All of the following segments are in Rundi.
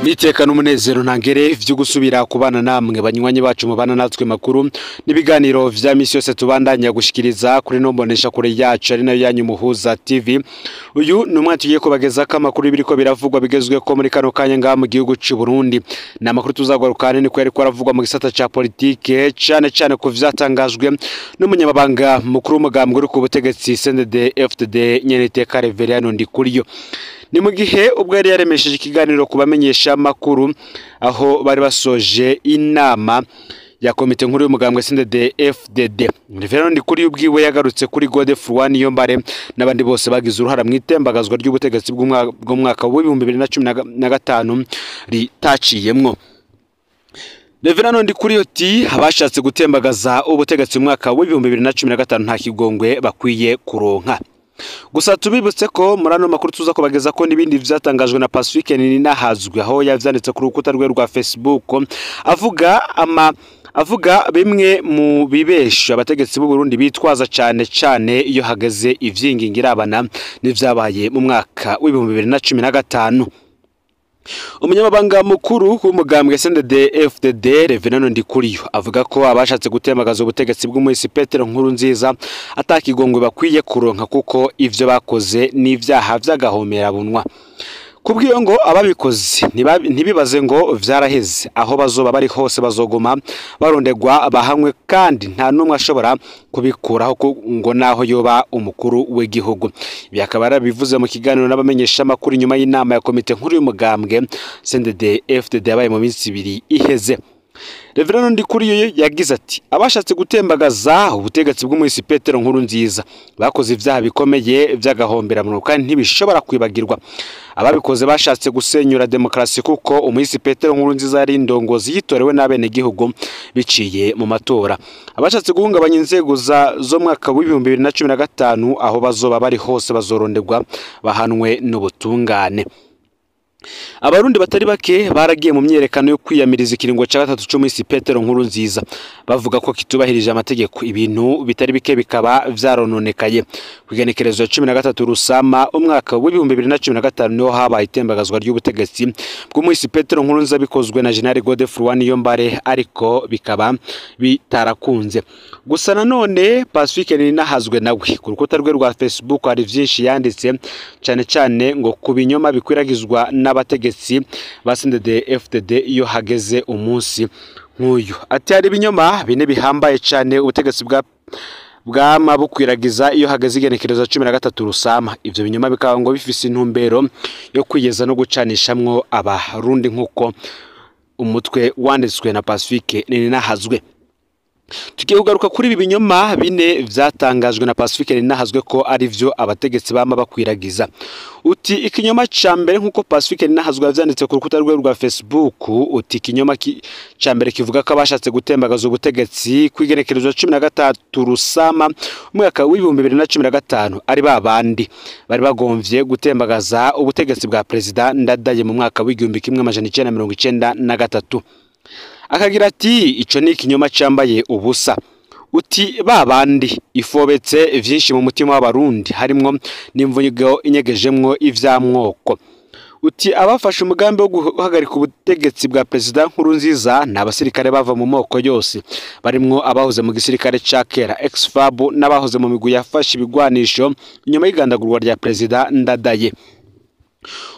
Niteka n'umunezero ntangere vyo gusubira kubana namwe banywanyi bacu mubana natwe makuru nibiganiro vya misi yose tubandanya gushikiriza kuri nombonesha kure yacu ari nayo yanyu Muhuza TV. Uyu ni umwanya tugiye kubageza ko amakuru biriko biravugwa bigezwe ko muri kano kanya ngaha mu gihugu c'u Burundi. Ni amakuru tuzagarukana ni ko yariko aravugwa mu gisata ca politike, cane cane ku vyatangajwe n'umunyamabanga mukuru w'umugambwe uri ku butegetsi CNDD FDD nyeniteka Reverien Ndikuriyo. Ni mu gihe ubwo yari yaremesheje ikiganiro kubamenyesha makuru aho bari basoje inama ya komite nkuru y'umugambwe CNDD FDD. Reverien Ndikuriyo ubwiwe yagarutse kuri Godefroid Niyombare n'abandi bose bagize uruhara mu itembagazwa ry'ubutegetsi bw'umwaka w'2015 ritaciyemwo. Reverien Ndikuriyo ati abashatse gutembagaza ubutegetsi mu mwaka w'2015 nta kigongwe bakwiye kuronka. Gusa tubibutse ko muri ano makuru tuza kubageza ko nibindi vyatangajwe na Pacifique Ninahazwe aho yavyanditse ku rukuta rwe rwa Facebook avuga bimwe mu bibesho abategetsi b'u Burundi bitwaza cane cane iyo hageze ivyingingirabana n'ivyabaye mu mwaka w'2015. Umunyamabanga mukuru w'umugambwe CNDD FDD Reverien Ndikuriyo avuga ko abashatse gutembagaza ubutegetsi bw'umuhisi Petero Nkurunziza atakigongwe bakwiye kuronka kuko ivyo bakoze n'ivyaha vy'agahomerabunwa. Kubwiyo ngo ababikoze ntibibaze ngo vyaraheze, aho bazoba bari hose bazoguma barondegwa bahanwe kandi nta numwe ashobora kubikuraho ngo naho yoba umukuru w'igihugu. Ibi akaba yarabivuze mu kiganiro n'abamenyesha makuru nyuma y'inama ya komite nkuru y'umugambwe CNDD FDD yabaye mu minsi ibiri iheze. Reverien Ndikuriyo yagize ati abashatse gutembagaza ubutegetsi bw'umuhisi Petero Nkurunziza bakoze ivyaha bikomeye vy'agahomberamunwa kandi ntibishobora kwibagirwa. Ababikoze bashatse gusenyura demokarasi kuko umuhisi Petero Nkurunziza yari indongozi yitorewe n'abenegihugu biciye mu matora. Abashatse guhungabanya inzego zo mwaka w'2015 aho bazoba bari hose bazorondegwa bahanwe n'ubutungane. Abarundi batari bake baragiye mu myerekano yo kwiyamiriza ikiringo ca gatatu c'umuhisi Petero Nkurunziza bavuga ko kitubahirije amategeko, ibintu bitari bike bikaba vyarononekaye. Kw'igenekerezo 13 Rusama umwaka w'2015 niho habaye itembagazwa ry'ubutegetsi bw'umuhisi Petero Nkurunziza bikozwe na General Godefroid Niyombare, ariko bikaba bitarakunze. Gusa nanone Pacifique Ninahazwe nawe ku rukuta rwe rwa Facebook hari vyinshi yanditse, cane cane ngo ku binyoma bikwiragizwa n'abategetsi ba CNDD FDD iyo hageze umunsi nk'uyu. Ati hari ibinyoma bine bihambaye cane ubutegetsi bwama bukwiragiza iyo hageze igenekerezo 13 Rusama. Ivyo binyoma bikaba ngo bifise intumbero yo kwiyeza no gucanishamwo abarundi nkuko umutwe wanditswe na Pacifique Ninahazwe. Tugiye kugaruka kuri ibi binyoma bine vyatangajwe na Pacifique Ninahazwe ko ari vyo abategetsi bama bakwiragiza. Uti ikinyoma ca mbere nkuko Pacifique Ninahazwe yavyanditse ku rukuta rwe rwa Facebook, uti ikinyoma ca mbere kivuga ko abashatse gutembagaza ubutegetsi kwigenekerezo 13 Rusama umwaka w'2015 ari babandi bari bagomvye gutembagaza ubutegetsi bwa President Ndadaye mu mwaka w'1993. Akagira ati ico ni ikinyoma cambaye ubusa. Uti babandi ifobetse vyinshi mu mutima w'abarundi harimwo n'imvugo inyegejemwo ivyamwoko. Uti abafashe umugambi wo guhagarika ubutegetsi bwa President Nkurunziza ni abasirikare bava mu moko yose, barimwo abahoze mu gisirikare ca kera ex-FAB n'abahoze mu migwi yafashe ibigwanisho inyuma y'igandagurwa rya President Ndadaye.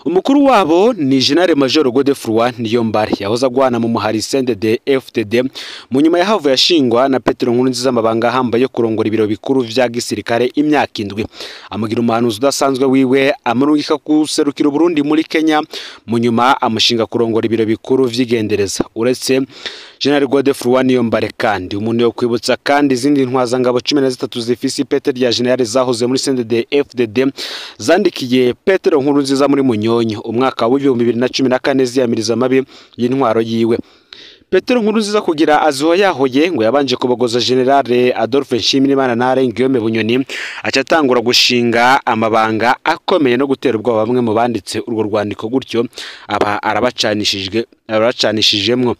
Umukuru wabo ni General Major Godefroid Niyombare yahoze agwana mu muhari CNDD FDD, mu nyuma yahavuye yashingwa na Petero Nkurunziza amabanga ahambaye yo kurongora ibiro bikuru vya gisirikare imyaka 7, amugira umuhanuzi udasanzwe wiwe, amurungika kuserukira Burundi muri Kenya, mu nyuma amushinga kurongora ibiro bikuru vy'igendereza. Uretse General Godefroid Niyombare kandi umuntu yo kwibutsa kandi izindi ntwazangabo 13 zifise ipete rya General zahoze muri CNDD FDD zandikiye Petero Nkurunziza muri Munyonyo umwaka w'2014 ziyamiriza amabi y'intwaro yiwe. Petero Nkurunziza kugira aziho yahoye ngo yabanje kubogoza General Adolphe Nshimirimana na Guillaume Bunyoni, acatangura gushinga amabanga akomeye no gutera ubwoba bamwe mu banditse urwo rwandiko, gutyo aba arabacanishijemwo.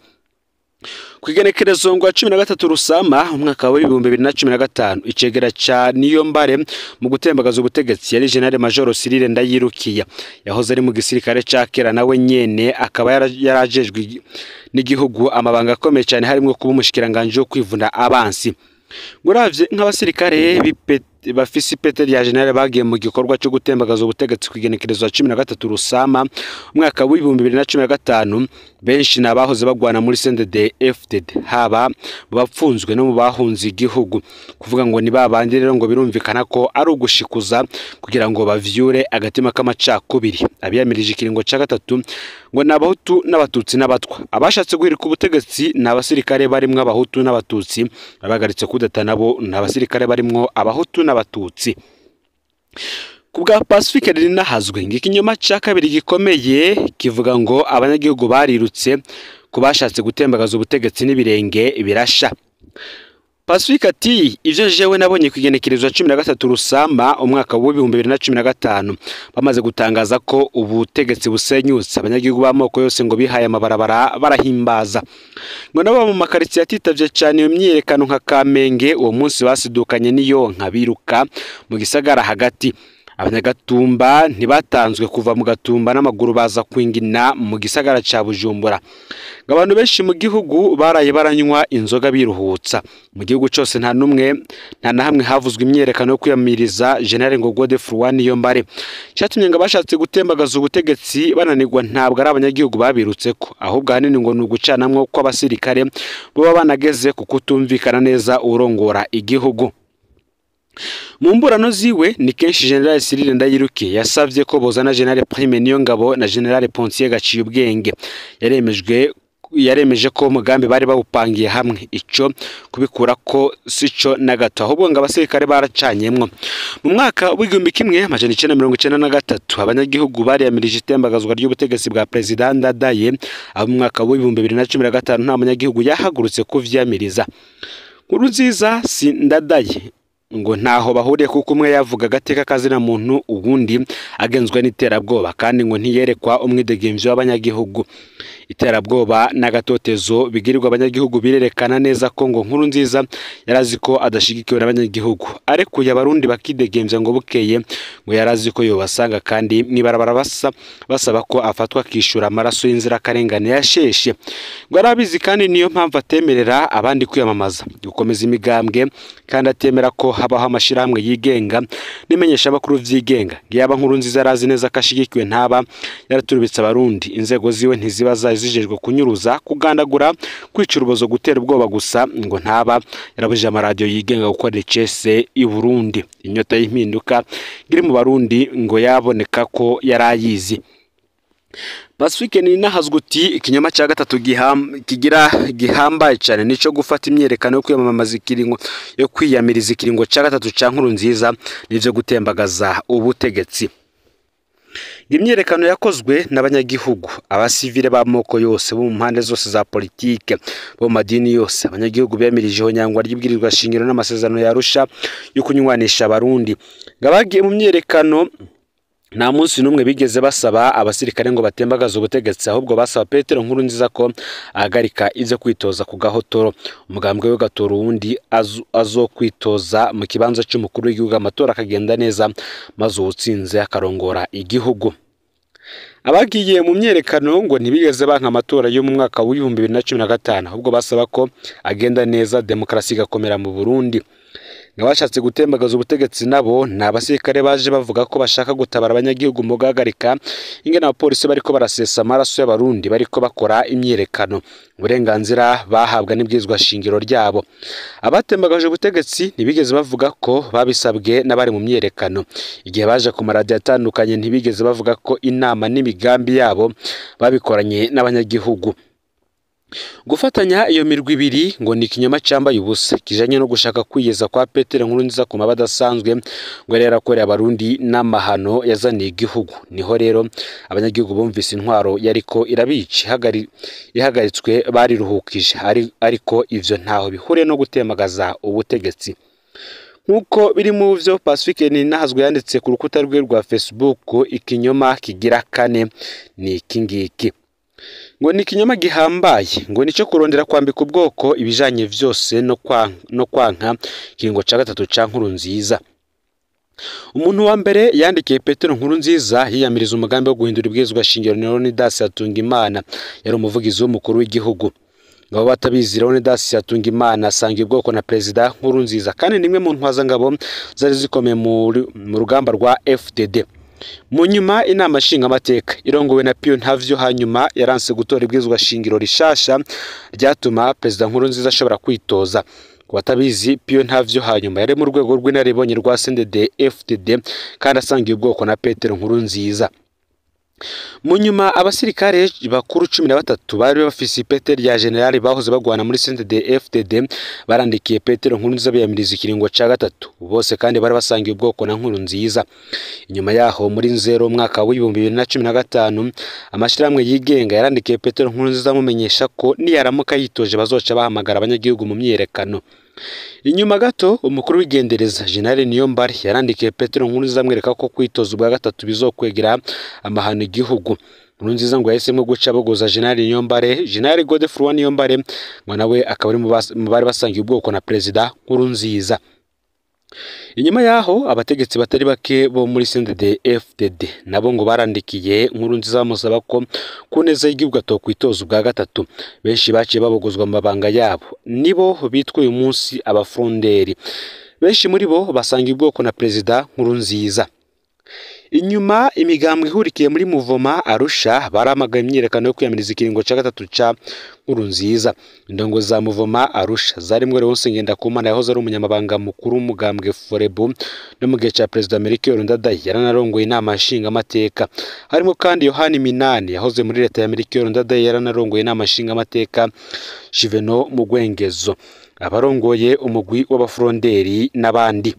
Kw'igenekerezo ngo 13 Rusama umwaka wa 2015 icegera ca Niyombare mu gutembagaza ubutegetsi yari General Major Cyril Ndayirukiye, yahoze ari mu gisirikare ca kera, nawe nyene akaba yarajejwe n'igihugu amabanga akomeye cyane harimwo kuba umushikiranganje wo kwivuna abansi. Nguravye nk'abasirikare bafise ipete rya general bagiye mu gikorwa cyo gutembagaza ubutegetsi kw'igenekerezo 13 Rusama umwaka wa 2015, benshi nabahoze bagwana muri CNDD FDD, haba bapfunzwe no mu bahunze igihugu. Kuvuga ngo ni babandi rero ngo birumvikana ko ari ugushikuza kugira ngo bavyure agatima k'amacakubiri. Abiyamirije ikiringo ca gatatu ngo n'abahutu n'abatutsi n'abatwa, abashatse guhirika ubutegetsi n'abasirikare barimwo abahutu n'abatutsi, abagaritse kudeta nabo n'abasirikare barimwo abahutu n'abatutsi. Kubwa Pacifique Rinahazwe ngo ikinyoma ca kabiri gikomeye kivuga ngo abanyagihugu barirutse kubashatse gutembagaza ubutegetsi n'ibirenge birasha. Pacifique ati ivyo jewe nabonye kwigenekerezwa 13 Rusama umwaka wa 2015 bamaze gutangaza ko ubutegetsi busenyutse, abanyagihugu b'amoko yose ngo bihaye amabarabara barahimbaza. Ngo nabo mu makaritsiye atitavye cyane iyo myiyerekano nka Kamenge uwo munsi basidukanye n'iyo nka biruka mu gisagara hagati. Abanyagatumba ntibatanzwe kuva mu Gatumba n'amaguru baza kwingina mu gisagara ca Bujumbura. Ngo abantu benshi mu gihugu baraye baranywa inzoga biruhutsa. Mu gihugu cose nta numwe nta na hamwe havuzwe imyerekano yo kwiyamiriza General ngo Godefroid Niyombare. Cyatumye ngo abashatse gutembagaza ubutegetsi bananirwa ntabwo ari abanyagihugu babirutseko, ahubwo ahanini ngo ni ugucanamwo kw'abasirikare bo banageze ku kutumvikana neza urongora igihugu. Mu mburano ziwe ni kenshi General Cyril Ndayirukiye yasavye ko bozana General Prime Niyongabo na General Pontier Gaciyubwenge. Yaremeje ko umugambi bari bawupangiye hamwe, ico kubikura ko sico na gato, ahubwo ngo abasirikare baracanyemwo. Mu mwaka w'1993 abanyagihugu bariyamirije itembagazwa ry'ubutegetsi bwa President Ndadaye, abo mu mwaka wa 2015 nta munyagihugu yahagurutse kuvyamiriza. Nkurunziza si Ndadaye ngo ntaho bahuriye kuko umwe yavuga agateka kazina muntu ubundi agenzwe n'iterabwoba, kandi ngo ntiyerekwa umwidegemvyo w'abanyagihugu. Iterabwoba n'agatotezo bigirirwa abanyagihugu birerekana neza ko ngo Nkurunziza yarazi ko adashigikiwe n'abanyagihugu, arekuye abarundi bakidegemvya ngo bukeye ngo yarazi ko yobasanga kandi mwibarabara basaba ko afatwa akishura amaraso y'inzirakarengane yasheshe. Ngo arabizi kandi niyo mpamvu atemerera abandi kwiyamamaza, gukomeza imigambwe, kandi atemera ko habaho amashirahamwe yigenga n'imenyesha makuru vyigenga. Yaba Nkurunziza arazi neza ko ashigikiwe ntaba yaraturubitse abarundi, inzego ziwe ntiziba zijejwe kunyuruza, kugandagura, kwica urubozo, gutera ubwoba gusa, ngo ntaba yarabujije amaradiyo yigenga gukorera icese i Burundi. Inyota y'impinduka iri mu Barundi ngo yaboneka ko yarayizi. Pacifique Ninahazwe uti ikinyoma cya gatatu kigira gihambaye cyane nico gufata imyerekano yo kwiyamamaza ikiringo yo kwiyamiriza ikiringo cya gatatu ca Nkurunziza nivyo gutembagaza ubutegetsi. Imyerekano yakozwe n'abanyagihugu, abasivile b'amoko yose bo mu mpande zose za politike, bo mu madini yose. Abanyagihugu bemirije ihonyangwa ry'ibwirizwa shingiro n'amasezerano ya Arusha yo kunywanisha abarundi. Ngabagiye mu myerekano nta munsi n'umwe bigeze basaba abasirikare ngo batembagaze ubutegetsi, ahubwo basaba Petero Nkurunziza ko ahagarika ivyo kwitoza ku gahotoro, umugambwe we gatora uwundi azokwitoza mu kibanza c'umukuru w'igihugu, amatora akagenda neza maze uwutsinze akarongora igihugu. Abagiye mu myerekano ngo ntibigeze banka amatora yo mu mwaka wa 2015, ahubwo basaba ko agenda neza, demokarasi igakomera mu Burundi. Abashatse gutembagaza ubutegetsi nabo ni abasirikare baje bavuga ko bashaka gutabara abanyagihugu mu guhagarika ingene abapolisi bariko barasesa amaraso y'abarundi bariko bakora imyiyerekano, uburenganzira bahabwa n'ibwirizwa shingiro ryabo. Abatembagaje ubutegetsi ntibigeze bavuga ko babisabwe n'abari mu myiyerekano. Igihe baje ku maradiyo atandukanye ntibigeze bavuga ko inama n'imigambi yabo babikoranye n'abanyagihugu. Gufatanya iyo mirwi ibiri ngo ni ikinyoma cambaye ubusa kijanye no gushaka kwiyeza kwa Petero Nkurunziza ku maba adasanzwe ngo yari yarakoreye abarundi n'amahano yazaniye igihugu. Niho rero abanyagihugu bumvise intwaro yariko irabica ihagaritswe bariruhukije, ariko ivyo ntaho bihuriye no gutemagaza ubutegetsi. Nkuko biri mu vyo Pacifique Ninahazwe yanditse ku rukuta rwe rwa Facebook, ikinyoma kigira kane ni iki ngiki. Ngo ni ikinyoma gihambaye, ngo nico kurondera kwambika ubwoko ibijanye vyose no kwanka ikiringo ca gatatu ca Nkurunziza. Umuntu wa mbere yandikiye Petero Nkurunziza yiyamiriza umugambi wo guhindura ibwirizwa shingiro ni Leonidas Hatungimana, yari umuvugizi w'umukuru w'igihugu. Ngabo batabizi, Leonidas Hatungimana asangiye ubwoko na Perezida Nkurunziza, kandi nimwe mu ntwazangabo zari zikomeye mu rugamba rwa FDD. Mu nyuma inama nshingamateka irongowe na Pio Ntavyo hanyuma yaranse gutora ibwirizwa shingiro rishasha ryatuma Perezida Nkurunziza ashobora kwitoza. Ku batabizi, Pio Ntavyo hanyuma yari mu rwego rw'inararibonye rwa CNDD FDD kandi asangiye ubwoko na Petero Nkurunziza. Mu nyuma abasirikare bakuru 13 bari bafise ipete rya generali bahoze bagwana muri CNDD FDD barandikiye Petero Nkurunziza biyamiriza ikiringo ca gatatu. Bose kandi bari basangiye ubwoko na Nkurunziza. Inyuma yaho muri nzero umwaka w'2015 amashirahamwe yigenga yarandikiye Petero Nkurunziza amumenyesha ko niyaramuka yitoje bazoca bahamagara abanyagihugu mu myiyerekano. Inyuma gato umukuru w'igendereza General Niyombare yarandikiye Petero Nkurunziza amwereka ko kwitoza ubwa gatatu bizokwegera amahano igihugu. Nkurunziza ngo yahisemo guca abogoza General Niyombare. General Godefroid Niyombare ngo nawe akaba ari mu bari basangiye ubwoko na Perezida Nkurunziza. Inyuma yaho abategetsi batari bake bo muri CNDD FDD nabo ngo barandikiye Nkurunziza bamusaba ko ku neza y'igihugu atokwitoza ubwa gatatu. Benshi baciye babogozwa mu mabanga yabo, nibo bitwa uyu munsi abafronderi. Benshi muri bo basangiye ubwoko na Perezida Nkurunziza. Inyuma imigambwe ihurikiye muri Muvoma Arusha baramagaye imyiyerekano yo kwiyamiriza ikiringo ca gatatu ca Nkurunziza. Indongo za Muvoma Arusha zarimwo Leonce Ngendakumana yahoze ari umunyamabanga mukuru w'umugambwe Forebu no mu gihe ca Perezida Melchior Ndadaye yaranarongoye inama nshingamateka. Harimo kandi Yohani Minani yahoze muri leta ya Melchior Ndadaye yaranarongoye inama nshingamateka, Jiveno Mugwengezo abarongoye umugwi w'abafronderi n'abandi.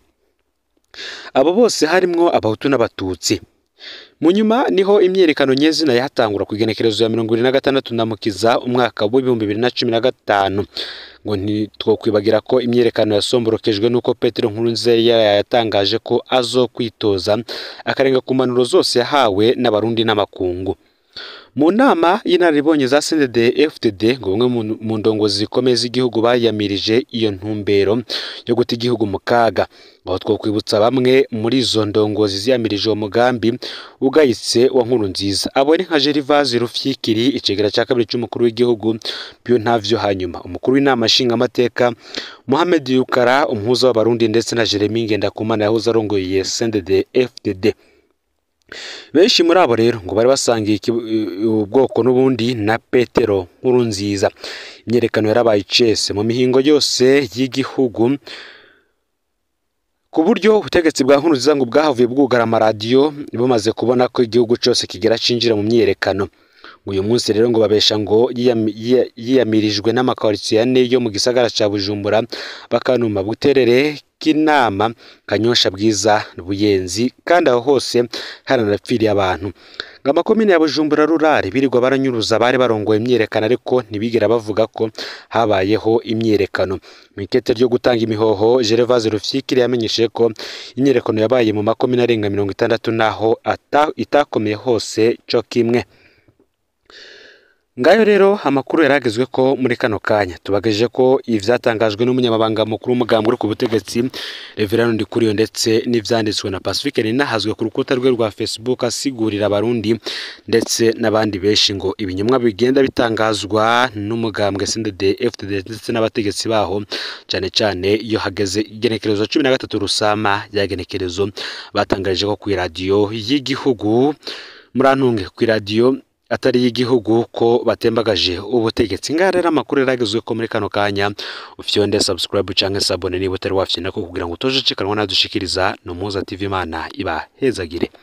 Abo bose harimwo abahutu n'abatutsi. Mu nyuma niho imyiyerekano nyezina yahatangura ku igenekerezo ya 26 Ndamukiza umwaka w'2015. Ngo ntitwokwibagira ko imyiyerekano yasomborokejwe nuko Petero Nkurunziza yari yatangaje ko azokwitoza akarenga ku mpanuro zose yahawe n'abarundi n'amakungu. Mu nama y'inararibonye za CNDD FDD ngo bamwe mu ndongozi zikomeye z'igihugu bayamirije iyo ntumbero yo guta igihugu mu kaga. Aho twokwibutsa bamwe muri izo ndongozi ziyamirije uwo mugambi ugayitse wa Nkurunziza. Abo ni nka Gervase Rufyikiri, icegera ca kabiri c'umukuru w'igihugu, Pio Ntavyo hanyuma umukuru w'inama nshingamateka Mohamed Yukara, umuhuza w'abarundi, ndetse na Jeremy Ngendakumana yahoze arongoye CNDD FDD. Benshi muri abo rero ngo bari basangiye ubwoko n'ubundi na Petero Nkurunziza. Imyiyerekano yarabaye icese mu mihingo yose y'igihugu, ku buryo ubutegetsi bwa Nkurunziza ngo bwahavuye bwugara amaradiyo bumaze kubona ko igihugu cose kigera cinjira mu myiyerekano. Uyu munsi rero ngo babesha ngo yiyamirijwe n'amakaritsiye ane yo mu gisagara ca Bujumbura, Bakanuma, Buterere, Kinama, Kanyosha, Bwiza, Buyenzi, kandi aho hose haranapfiriye abantu. Ngo amakomine ya Bujumbura rurare birirwa baranyuruza bari barongoye imyiyerekano, ariko ntibigera bavuga ko habayeho imyiyerekano. Mu ikete ryo gutanga imihoho, Gervase Rufyikiri yamenyesheje ko imyiyerekano yabaye mu makomine arenga 60 naho itakomeye hose co kimwe. Ngayo rero amakuru yaragezwe ko muri kano kanya tubagejeje ko ivyatangajwe n'umunyamabanga mukuru w'umugambwe uri ku butegetsi Reverend Ndikuriyo ndetse n'ivyanditswe na Pacifique Ninahazwe ku rukuta rwe rwa Facebook asigurira abarundi ndetse n'abandi benshi ngo ibinyomwa bigenda bitangazwa n'umugambwe CNDD FDD ndetse n'abategetsi baho, cyane cyane iyo hageze igenekerezo 13 Rusama yagenekerezo batangarije ko ku radio y'igihugu, murantunge ku radio atari y'igihugu, ko batembagaje ubutegetsi. Ngaha rero amakuru yaragezwe ko muri kano kanya, ufyonde subscribe canke s'abonner niba utari wafyina ko kugira ngo utoje cikanwa nadushikiriza no Muhuza TV. Imana ibahezagire.